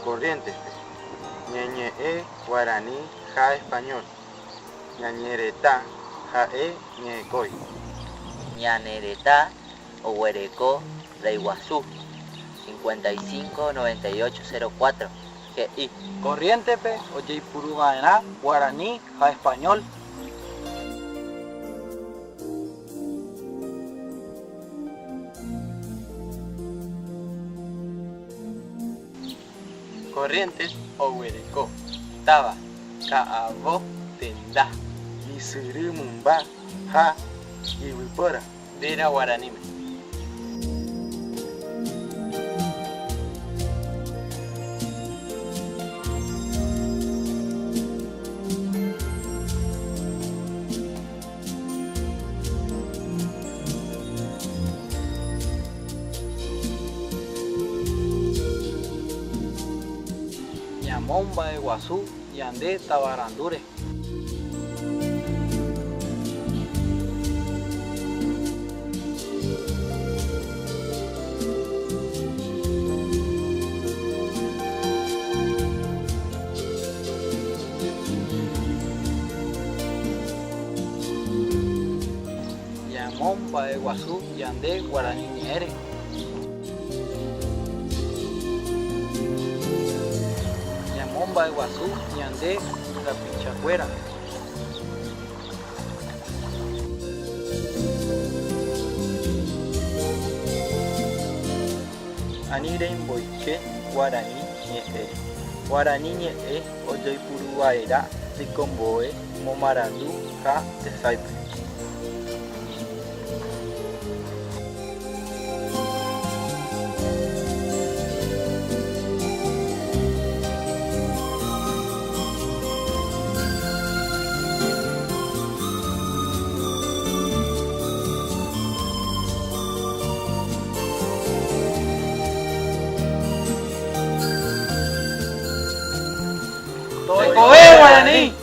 Corrientes-pe. Ñañe'ẽ guarani ha español. Ñane retã ha'e ñe'ẽkõi. Ñane retã oguereko reiguasu, 55 98 04, he'i. Corrientes-pe ojeipuruva'erã guarani ha español. Corrientes oguereko táva ka'avo tenda. Ysyry mymba ha yvypóra. Réra guaraníme. Ñamomba'eguasu ñande tavarandúre. Ñamomba'eguasu ñande guarani ñe'ẽre. Ñamomba'eguasu ñande rapichakuéra. Ani reimboyke guarani ñe'ẽ. Guarani ñe'ẽ ojoipuruva'erã tekombo'e momarandu ha tesáipe. Toikove guarani!